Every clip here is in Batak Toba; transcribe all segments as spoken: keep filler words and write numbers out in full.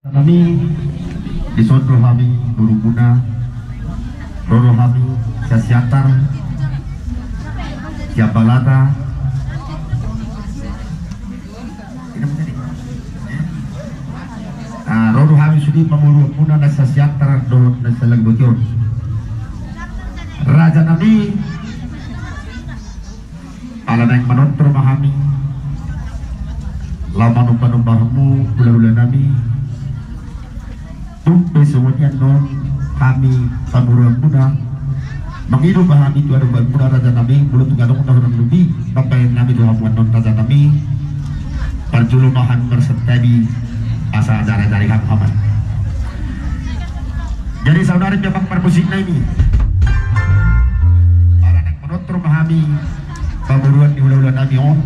Nami, dison do hami borumuna, ro do hami sian Siantar, sian Balata. Ro do hami sude pamoruonmuna na sian Siantar dohot na sian Lagbotion. Raja nami, ala naeng manortor ma hami laho manomba-nomba hamu hulahula nami. Tung pe songon i annon hami pamoruonmuna, mangido ma hami tu adopanmuna raja nami, molo tung adong na hurang lobi pambahen nami tu hamu annon raja nami, parjolo ma hami marsantabi asa ajari-ajari hamu haman. Jadi saudara, memang parmusik nami, ala naeng manortor ma hami pamoruon ni hulahula nami on.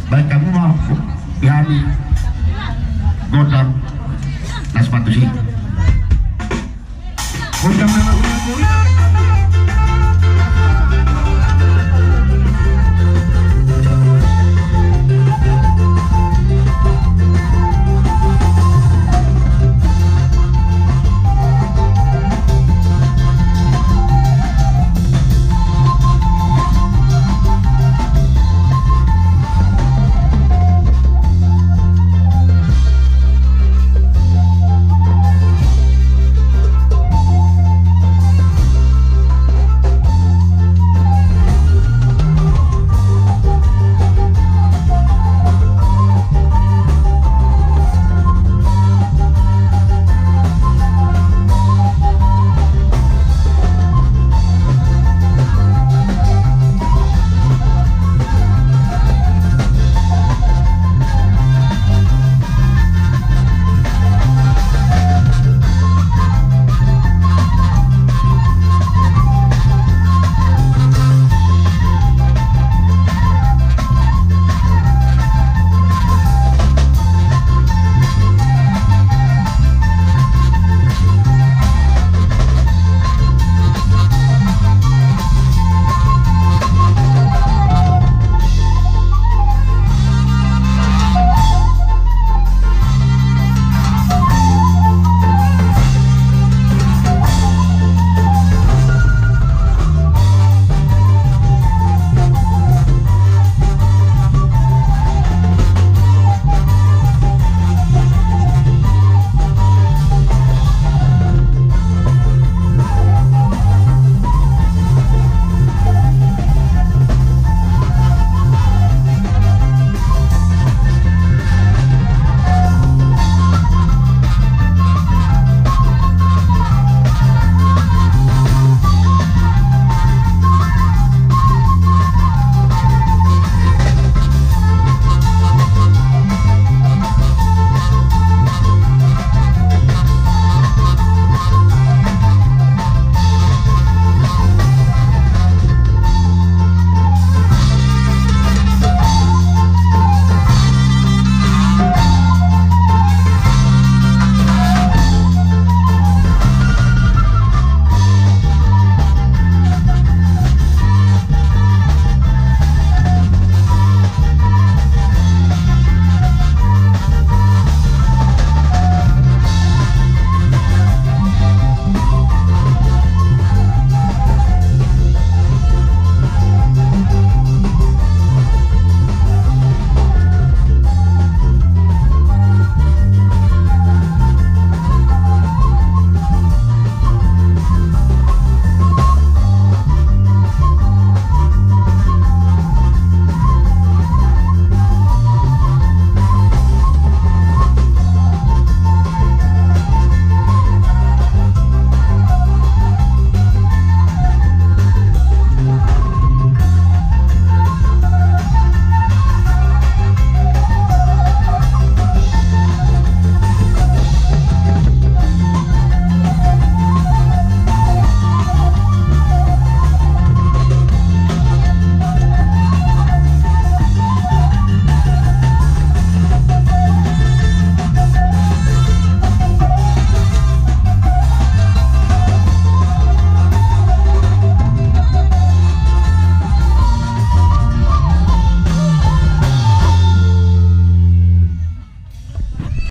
Baen hamu ma di hami gondang na sumatus i.